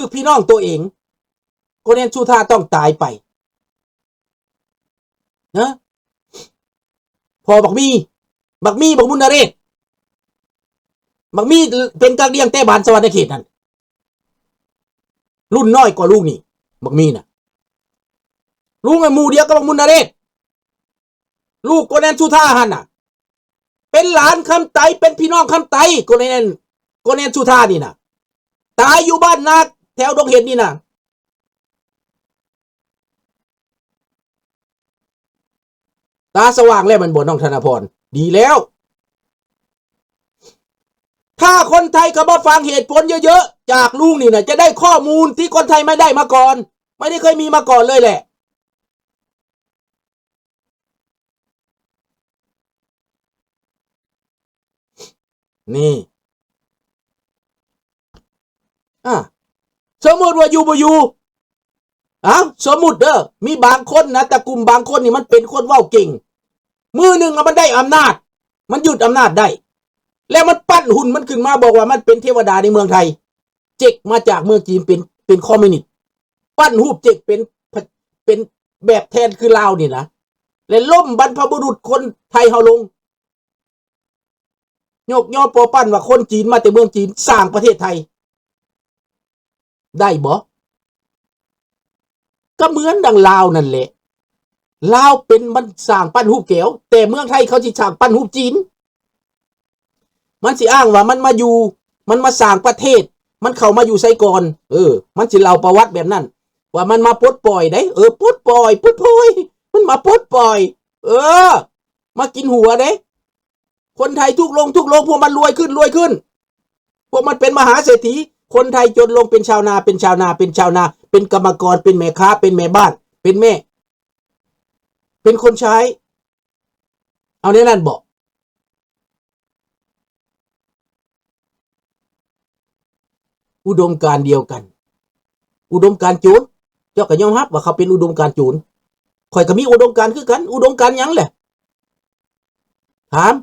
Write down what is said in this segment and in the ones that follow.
ຄືພີ່ນ້ອງໂຕເອງ. ໂກແນນສຸທາຕ້ອງຕາຍໄປນະ. ພໍ່ບັກມີ, ບັກມີ, ບັກບຸນນະເຣດ, ບັກມີເປັນກາກລ້ຽງແຕ່ບ້ານສະຫວັນນະເຂດນັ້ນ. ລຸ້ນນ້ອຍກວ່າລຸງນີ້ ບັກມີນະ. ລຸງອະ ໝູ່ດຽວກັບບັກບຸນນະເຣດ. ລູກໂກແນນສຸທາຫັ້ນນະ ເປັນຫຼານຄຳໄຕ, ເປັນພີ່ນ້ອງຄຳໄຕ. ໂກແນນ, ໂກແນນສຸທານີ້ນະ ຕາຍຢູ່ບ້ານນາ ແຖວດົງເຫັດນີ້ນະ. ຕາສະຫວ່າງແລ້ວແມ່ນບໍ່ ນ້ອງທະນະພອນ? ດີແລ້ວ. ຖ້າຄົນໄທເຂົ້າມາຟັງເຫດຜົນເຍີະໆ ຈາກລຸງນີ້ນະ ຈະໄດ້ຂໍ້ມູນທີ່ຄົນໄທໄມ່ໄດ້ມາກ່ອນ, ໄມ່ໄດ້ເຄີຍມີມາກ່ອນເລີຍແຫຼະ. ນີ້ ອາ ສົມມຸດວ່າຢູ່ບໍ່ຢູ່ ເອົ້າ ສົມມຸດເດີ ມີບາງຄົນນະ ຕະກຸ່ມບາງຄົນນີ້ມັນເປັນຄົນເວົ້າເກັ່ງ ມື້ໜຶ່ງລະມັນໄດ້ອຳນາດ ມັນຍຶດອຳນາດໄດ້ ແລ້ວມັນປັ້ນຫຸ່ນມັນຂຶ້ນມາ ບອກວ່າມັນເປັນເທວະດາໃນເມືອງໄທ ເຈັກມາຈາກເມືອງຈີນ ເປັນ ເປັນຄອມມິວນິດ ປັ້ນຮູບເຈັກເປັນ ເປັນແບບແທນຄືລາວນີ້ນະ ແລະ ລົ້ມບັນພະບຸລຸດຄົນໄທເຮົາລົງ. ຍົກຍໍປໍປັ້ນວ່າຄົນຈີນມາແຕ່ເມືອງຈີນສ້າງປະເທດໄທ ໄດ້ບໍ່? ກໍເໝືອນດັ່ງລາວນັ້ນແຫຼະ ລາວເປັນມັນສ້າງປັ້ນຮູບແກວ ແຕ່ເມືອງໄທເຂົາຊິສ້າງປັ້ນຮູບຈີນ ມັນຊິອ້າງວ່າມັນມາຢູ່ ມັນມາສ້າງປະເທດ ມັນເຂົ້າມາຢູ່ໃສກ່ອນ ເອີ ມັນຊິເລົ່າປະຫວັດແບບນັ້ນ ວ່າມັນມາປົດປ່ອຍໄດ໋ ເອີ ປົດປ່ອຍ ປົດປ່ອຍ ມັນມາປົດປ່ອຍ ເອີ ມາກິນຫົວເດ້. ຄົນໄທທຸກລົງ ທຸກລົງ ພວກມັນລວຍຂຶ້ນ ລວຍຂຶ້ນ ພວກມັນເປັນມະຫາເສດຖີ ຄົນໄທຈົນລົງ ເປັນຊາວນາ ເປັນຊາວນາ ເປັນຊາວນາ ເປັນກຳມະກອນ ເປັນແມ່ຄ້າ ເປັນແມ່ບ້ານ ເປັນແມ່ ເປັນຄົນໃຊ້ ເອົາແນວນັ້ນບໍ? ອຸດົມການດຽວກັນ ອຸດົມການໂຈນ ເຈົ້າກໍຍອມຮັບວ່າເຂົາເປັນອຸດົມການໂຈນ ຂ້ອຍກໍມີອຸດົມການຄືກັນ ອຸດົມການຫຍັງແຫຼະ? ຖາມ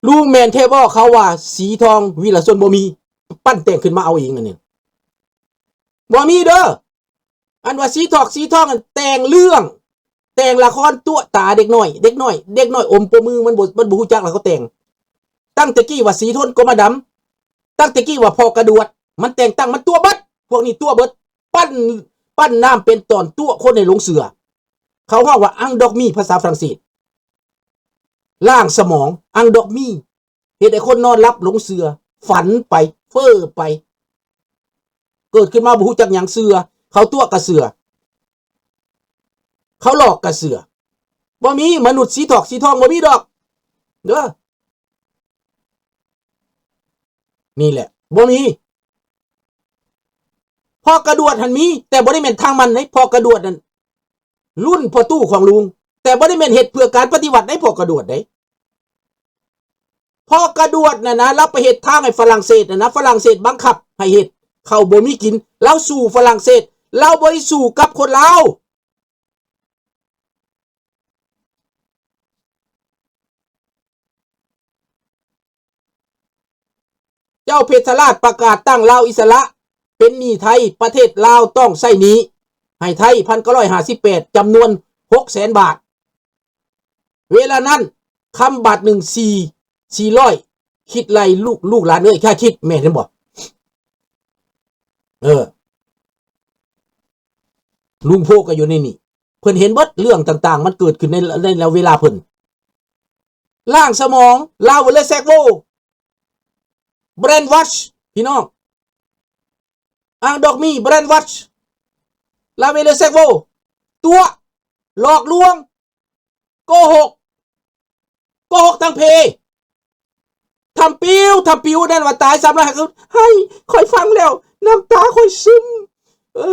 ລຸງແມ່ນແທ້ບໍ່ ເຂົາວ່າສີທອງ ວິລະຊົນບໍ່ມີ ປັ້ນແຕ່ງຂຶ້ນມາເອົາເອງອັນນີ້ ບໍ່ມີເດີ ອັນວ່າສີທອກສີທອງນັ້ນແຕ່ງເລື່ອງ ແຕ່ງລະຄອນຕົວະຕາເດັກນ້ອຍ ເດັກນ້ອຍ ເດັກນ້ອຍອົມປົວມື ມັນບໍ່ ມັນບໍ່ຮູ້ຈັກລະເຂົາແຕ່ງ ຕັ້ງແຕ່ກີ້ວ່າສີທົນກໍມາດຳ ຕັ້ງແຕ່ກີ້ວ່າພໍ່ກະດວດ ມັນແຕ່ງຕັ້ງມັນຕົວະເບິດ ພວກນີ້ຕົວະເບິດ ປັ້ນ ປັ້ນນ້ຳເປັນຕອນຕົວະຄົນໃຫ້ຫຼົງເຊື່ອ ເຂົາຮ້ອງວ່າ endormi ພາສາຝຣັ່ງເສດ ລ້າງສະໝອງ endormi ເຮັດໃຫ້ຄົນນອນຫຼັບຫຼົງເຊື່ອ ຝັນໄປ ເຟີ້ໄປ ເກີດຂຶ້ນມາບໍ່ຮູ້ຈັກຫຍັງເຊື່ອ ເຂົາຕົວະກະເຊື່ອ ເຂົາຫຼອກກະເຊື່ອ ບໍ່ມີມະນຸດສີທອກສີທອງ ບໍ່ມີດອກເດີ ນີ້ແຫຼະ ບໍ່ມີ ພໍ່ກະດວດຫັ້ນມີ ແຕ່ບໍ່ໄດ້ແມ່ນທາງມັນເດ້ ພໍ່ກະດວດນັ້ນ ລຸ້ນພໍ່ຕູ້ຂອງລຸງ ແຕ່ບໍ່ໄດ້ແມ່ນເຮັດເພື່ອການປະຕິວັດໃດ໋ ພໍ່ກະດວດໃດ໋ ພໍ່ກະດວດນັ້ນນະ ລາວໄປເຮັດທາງໃຫ້ຝຣັ່ງເສດນັ້ນນະ ຝຣັ່ງເສດບັງຄັບໃຫ້ເຮັດ ເຂົາບໍ່ມີກິນ ລາວສູ້ຝຣັ່ງເສດ ລາວບໍ່ໄດ້ສູ້ກັບຄົນລາວ ເຈົ້າເພັດຊະລາດປະກາດຕັ້ງລາວອິດສະຫຼະ ເປັນໜີ້ໄທ ປະເທດລາວຕ້ອງໃຊ້ໜີ້ໃຫ້ໄທ ພັນເກົ້າຮ້ອຍຫ້າສິບແປດ ຈຳນວນຫົກແສນບາດ ເວລານັ້ນ ຄຳບາດໜຶ່ງສີ່ ສີ່ຮ້ອຍ ຄິດໄລ່ລູກ ລູກຫຼານເອີຍ ຖ້າຄິດແມ່ນແມ່ນບໍ່? ເອີ ລຸງໂພກໍຢູ່ໃນນີ້ ເພິ່ນເຫັນເບິດເລື່ອງຕ່າງໆ ມັນເກີດຂຶ້ນໃນ ໃນເວລາເພິ່ນ ລ້າງສະໝອງ ລາວເວີເລີແຊກໂວ brainwash ພີ່ນ້ອງ ອ້າງດອກມີ brainwash ລາວເວີເລີແຊກໂວ ຕົວະ ຫຼອກລວງ ໂກຫກ ໂກຫກທັງເພ ທຳປິວ ທຳປິວ ນັ້ນວ່າຕາຍສາມຮ້ອຍຫ້າສິບ ໄຫ້ ຂ້ອຍຟັງແລ້ວ ນ້ຳຕາຂ້ອຍຊຶມ ເອີ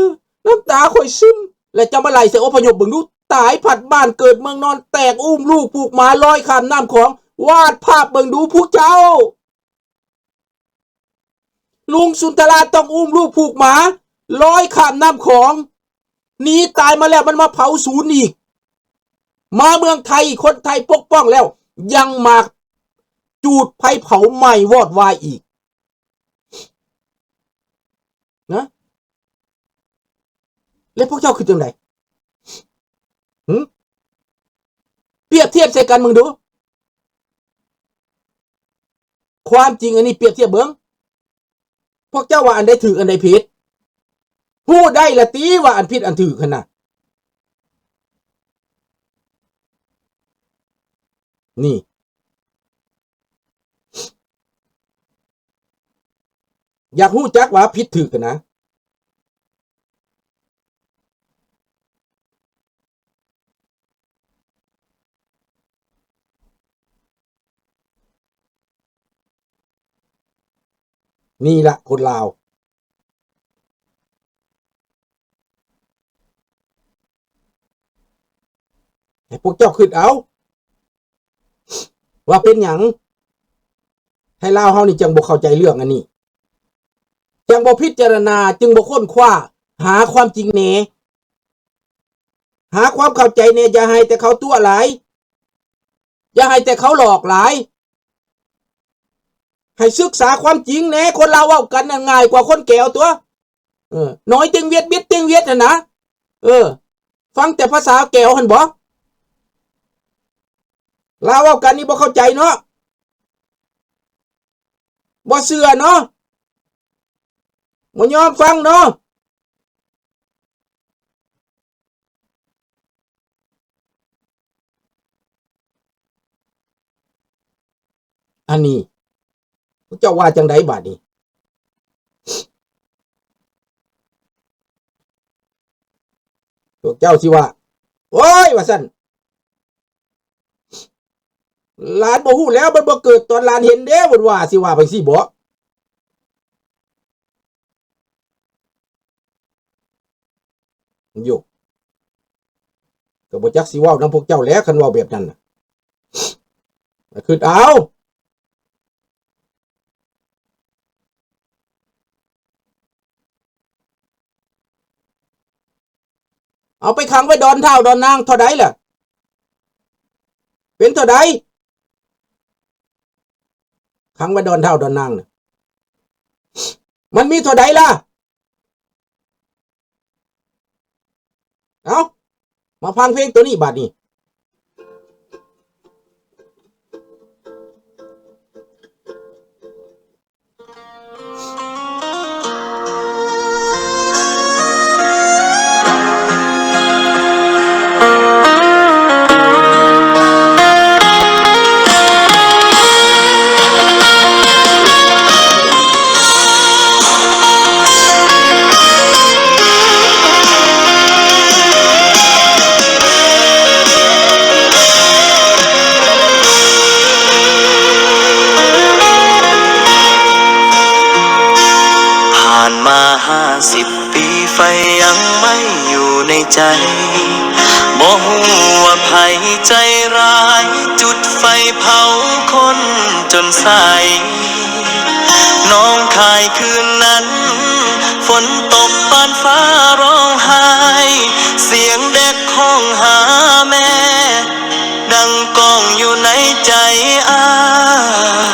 ນ້ຳຕາຂ້ອຍຊຶມ ແລະ ເຈົ້າມາໄລ່ໃສ່ອົບພະຍົບເບິ່ງດູ ຕາຍພັດບ້ານເກີດເມືອງນອນ ແຕກ ອຸ້ມລູກຜູກໝາ ລອຍຂ້າມນ້ຳຂອງ ວາດພາບເບິ່ງດູພວກເຈົ້າ ລຸງສຸນທະລາຕ້ອງອຸ້ມລູກຜູກໝາ ລອຍຂ້າມນ້ຳຂອງ ໜີຕາຍມາແລ້ວ ມັນມາເຜົາສູນອີກ ມາເມືອງໄທ ຄົນໄທປົກປ້ອງແລ້ວ ຍັງມາ ຈູດໄຟເຜົາໄໝ້ວອດວາຍອີກນະ. ແລ້ວພວກເຈົ້າຄິດຈັ່ງໃດ? ຫື? ປຽບທຽບໃສ່ກັນເບິ່ງດູ. ຄວາມຈິງອັນນີ້ປຽບທຽບເບິ່ງ. ພວກເຈົ້າວ່າອັນໃດຖືກ ອັນໃດຜິດ? ຮູ້ໄດ້ລະຕິວ່າອັນຜິດອັນຖືກຫັ້ນນະ. ນີ້ ຢາກຮູ້ຈັກວ່າຜິດຖືກຫັ້ນນະ. ນີ້ລະຄົນລາວ ໃຫ້ພວກເຈົ້າຄິດເອົາ ວ່າເປັນຫຍັງໄທລາວເຮົານີ້ຈັ່ງບໍ່ເຂົ້າໃຈເລື່ອງອັນນີ້, ຈັ່ງບໍ່ພິຈາລະນາ, ຈຶ່ງບໍ່ຄົ້ນຄວ້າຫາຄວາມຈິງແດ່, ຫາຄວາມເຂົ້າໃຈແດ່. ຢ່າໃຫ້ແຕ່ເຂົາຕົວະຫຼາຍ, ຢ່າໃຫ້ແຕ່ເຂົາຫຼອກຫຼາຍ, ໃຫ້ສຶກສາຄວາມຈິງແດ່. ຄົນລາວເວົ້າກັນນັ້ນງ່າຍກວ່າຄົນແກວຕົວະ. ເອີ ໜ້ອຍເຕັງວຽດ ບິດເຕັງວຽດຫັ້ນນະ. ເອີ ຟັງແຕ່ພາສາແກວຫັ້ນບໍ? ລາວເວົ້າກັນນີ້ບໍ່ເຂົ້າໃຈເນາະ, ບໍ່ເຊື່ອເນາະ, ບໍ່ຍອມຟັງເນາະ. ອັນນີ້ ພວກເຈົ້າວ່າຈັ່ງໃດບາດນີ້? ພວກເຈົ້າຊິວ່າ ໂອ້ຍ ວ່າຊັ້ນ, ຫຼານບໍ່ຮູ້ແລ້ວ, ມັນບໍ່ເກີດຕອນຫຼານເຫັນເດ້, ເພິ່ນວ່າ ຊິວ່າໄປຊີ້ບໍ? ໂຢ ກໍບໍ່ຈັກຊິເວົ້ານຳພວກເຈົ້າແຫຼະ, ຄັນເວົ້າແບບນັ້ນນະ. ຄິດເອົາ, ເອົາໄປຂັງໄວ້ດອນທ້າວດອນນາງເທົ່າໃດລະ? ເປັນເທົ່າໃດ? ຂັງໄວ້ດອນທ້າວດອນນາງນະ ມັນມີເທົ່າໃດລະ? ເອົ້າ ມາຟັງເພງໂຕນີ້ບາດນີ້. ຜ່ານມາຫ້າສິບປີ ໄຟຍັງໄໝ້ຢູ່ໃນໃຈ, ບໍ່ຮູ້ວ່າໃຜໃຈຮ້າຍ ຈຸດໄຟເຜົາຄົນຈົນສາຍ. ໜອງຄາຍຄືນນັ້ນ ຝົນຕົກປານຟ້າຮ້ອງໄຫ້, ສຽງເດັກຮ້ອງຫາແມ່ ດັງກ້ອງຢູ່ໃນໃຈອ້າ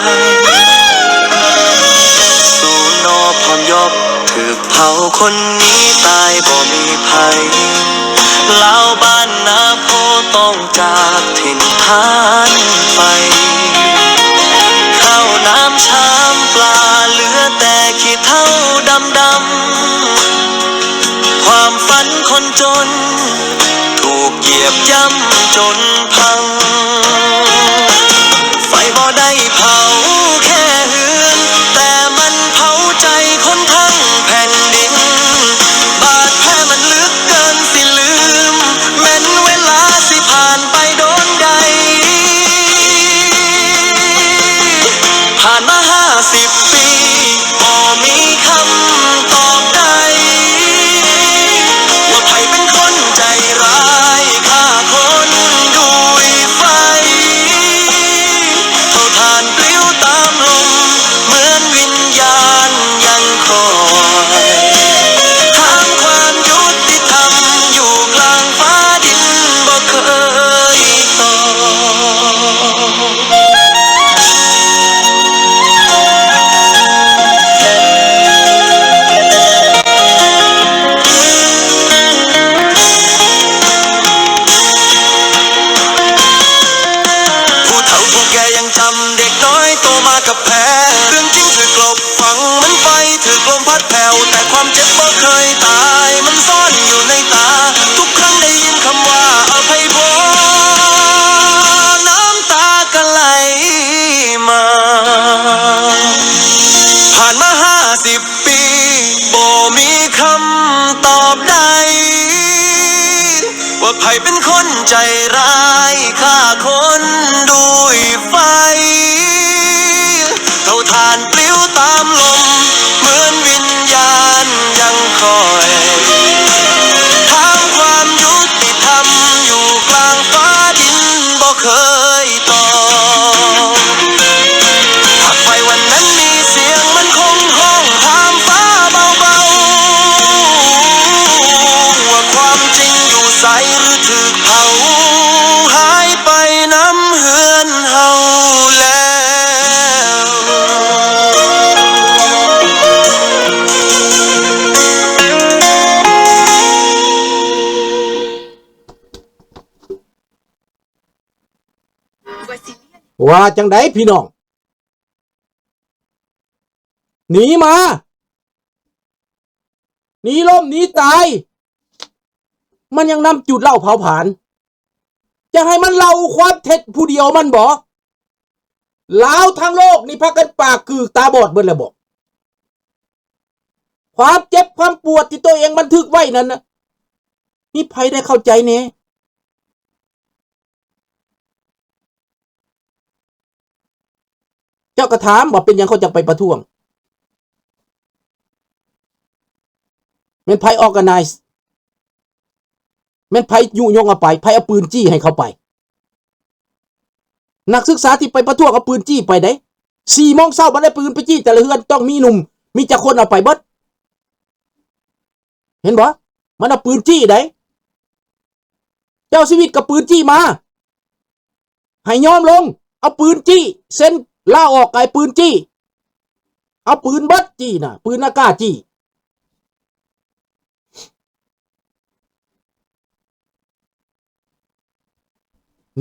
ຍ. ສູນນອພອນຢອບ ຖືກເຜົາຄົນໜີຕາຍບໍ່ມີໃຜ, ລາວບ້ານນາໂພຕ້ອງຈາກຖິ່ນຖານໄປ. ເຂົ້ານ້ຳຊາມປາ ເຫຼືອແຕ່ຂີ້ເຖົ້າດຳໆ. ກັບແພ້ ເລື່ອງຈິງຖືກລົບຝັງ ມັນໄປຖືກລົມພັດແຜ່ວ ແຕ່ຄວາມເຈັບບໍ່ເຄີຍຕາຍ ມັນຊ່ອນຢູ່ໃນຕາ ທຸກຄັ້ງໄດ້ຍິນຄຳວ່າອະໄພພົນ ນ້ຳຕາກໍໄຫຼມາ ຜ່ານມາຫ້າສິບ ປີ ບໍ່ມີຄຳຕອບໃດ ວ່າໃຜເປັນຄົນໃຈຮ້າຍ ຂ້າຄົນດ້ວຍໄຟ ເຕົາຖ່ານປລິວຕາມລົມ ເໝືອນວິນຍານຍັງຄອຍ ຖາມຄວາມຍຸຕິທຳ ຢູ່ກລາງຟ້າດິນບໍ່ເຄີຍ ຕອບ ຫາກໄຟວັນນັ້ນມີສຽງ ມັນຄົງຮ້ອງຖາມຟ້າເບົາໆ ວ່າຄວາມຈິງຢູ່ໃສ ຫຼືຖືກເຜົາຫາຍໄປນຳເຮືອນເຮົາແລ້ວ. ວ່າຈັ່ງໃດພີ່ນ້ອງ? ໜີມາ ໜີລົ້ມໜີຕາຍ ມັນຍັງນຳຈູດເຫຼົ້າເຜົາຜານ ຈະໃຫ້ມັນເລົ່າຄວາມເທັດຜູ້ດຽວມັນບໍ? ລາວທັງໂລກນີ້ພາກັນປາກກືກຕາບອດເບິດແລ້ວບໍ? ຄວາມເຈັບຄວາມປວດທີ່ໂຕເອງບັນທຶກໄວ້ນັ້ນນະ ມີໃຜໄດ້ເຂົ້າໃຈແດ່? ເຈົ້າກໍຖາມວ່າເປັນຫຍັງເຂົາຈັກໄປປະທ້ວງ? ແມ່ນໃຜ organize? ແມ່ນໃຜຍຸຍົງເອົາໄປ? ໃຜເອົາປືນຈີ້ໃຫ້ເຂົາໄປ? ນັກສຶກສາທີ່ໄປປະທ້ວງເອົາປືນຈີ້ໄປໃດ໋ ສີ່ໂມງເຊົ້າມັນໄດ້ປືນໄປຈີ້ ແຕ່ລະເຮືອນຕ້ອງມີໜຸ່ມ ມີຈັກຄົນເອົາໄປເບິດ ເຫັນບໍ່? ມັນເອົາປືນຈີ້ໃດ໋ ເຈົ້າຊີວິດກໍປືນຈີ້ມາ ໃຫ້ຍອມລົງ ເອົາປືນຈີ້ ເຊັນລາອອກ ກາຍປືນຈີ້ ເອົາປືນເບິດຈີ້ນະ ປືນອາກາດຈີ້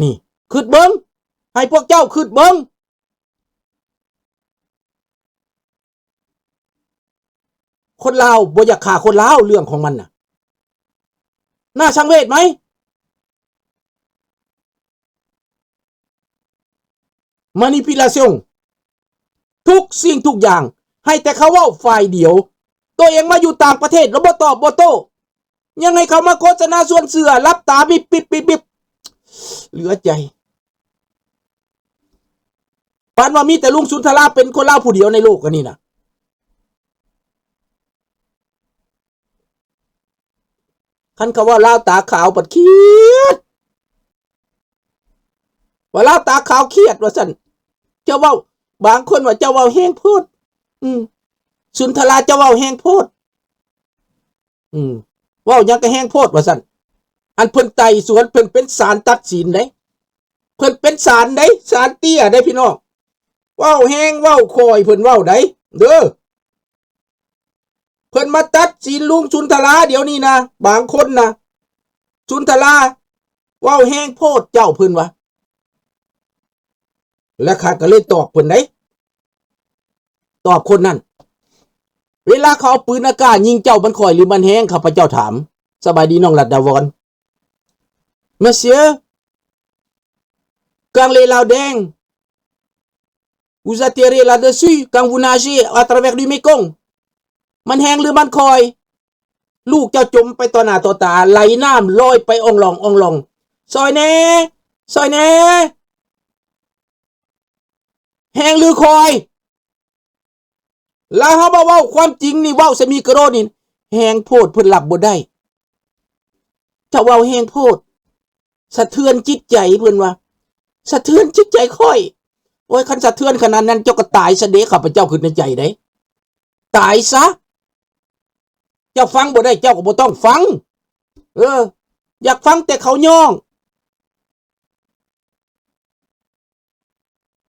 ນີ້ ຄຶດເບິ່ງ ໃຫ້ພວກເຈົ້າຄຶດເບິ່ງ ຄົນລາວບໍ່ຢາກຂ້າຄົນລາວ ເລື່ອງຂອງມັນນະ ໜ້າສັງເວດໄໝ? Manipulation ທຸກສິ່ງທຸກຢ່າງ ໃຫ້ແຕ່ເຂົາເວົ້າຝ່າຍດຽວ ໂຕເອງມາຢູ່ຕ່າງປະເທດແລ້ວບໍ່ຕອບບໍ່ໂຕ້ ຍັງໃຫ້ເຂົາມາໂຄສະນາຊວນເຊື່ອ ຫຼັບຕາບິບໆໆໆ ເຫຼືອໃຈ. ປານວ່າມີແຕ່ລຸງສຸນທະລາເປັນຄົນລາວຜູ້ດຽວໃນໂລກອັນນີ້ນະ. ຄັນເຂົາເວົ້າລາວຕາຂາວບັດຄຽດ ວ່າລາວຕາຂາວຄຽດວ່າຊັ້ນ. ເຈົ້າເວົ້າ ບາງຄົນວ່າເຈົ້າເວົ້າແຮງໂພດ. ອືມ ສຸນທະລາເຈົ້າເວົ້າແຮງໂພດ. ອືມ ເວົ້າຫຍັງກໍແຮງໂພດວ່າຊັ້ນ. ອັນເພິ່ນໄຕ່ສວນ ເພິ່ນເປັນສານຕັດສິນເດ້ ເພິ່ນເປັນສານເດ້ ສານເຕ້ຍເດ້ພີ່ນ້ອງ. ເວົ້າແຮງເວົ້າຄ່ອຍເພິ່ນເວົ້າໄດ໋ເດີ. ເພິ່ນມາຕັດສິນລຸງສຸນທະລາດຽວນີ້ນະ ບາງຄົນນະ ສຸນທະລາເວົ້າແຮງໂພດເຈົ້າ ເພິ່ນວ່າ. ແລະຂ້າກໍເລີຍຕອບເພິ່ນໄດ໋ ຕອບຄົນນັ້ນ. ເວລາເຂົາເອົາປືນອາກາດຍິງເຈົ້າ ມັນຄ່ອຍຫຼືມັນແຮງ? ຂ້າພະເຈົ້າຖາມ. ສະບາຍດີນ້ອງລັດດາວອນ. Monsieur, quand les Laudins, vous atterrez là-dessus, quand vous nagez à travers du Mekong, ມັນແຮງຫຼືມັນຄ່ອຍ? ລູກເຈົ້າຈົມໄປຕໍ່ໜ້າຕໍ່ຕາ ໄຫຼນ້ຳລອຍໄປອ່ອງລອງອ່ອງລອງ. ຊ່ອຍແດ່ ຊ່ອຍແດ່ ແຮງຫຼືຄ່ອຍ? ລະເຮົາມາເວົ້າຄວາມຈິງນີ້ ເວົ້າໃສ່ມີໂກໂຣນີ້ ແຮງໂພດ ເພິ່ນຮັບບໍ່ໄດ້. ເຈົ້າເວົ້າແຮງໂພດ ສະເທືອນຈິດໃຈ ເພິ່ນວ່າ ສະເທືອນຈິດໃຈຂ້ອຍ. ໂອ້ຍ ຄັນສະເທືອນຂະໜາດນັ້ນ ເຈົ້າກໍຕາຍຊະເດ ຂ້າພະເຈົ້າຄິດໃນໃຈເດ້ ຕາຍຊະ. ເຈົ້າຟັງບໍ່ໄດ້ ເຈົ້າກໍບໍ່ຕ້ອງຟັງ. ເອີ ຢາກຟັງແຕ່ເຂົາຍ້ອງ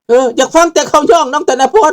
ເອີ ຢາກຟັງແຕ່ເຂົາຍ້ອງ ນ້ອງທະນະພອນ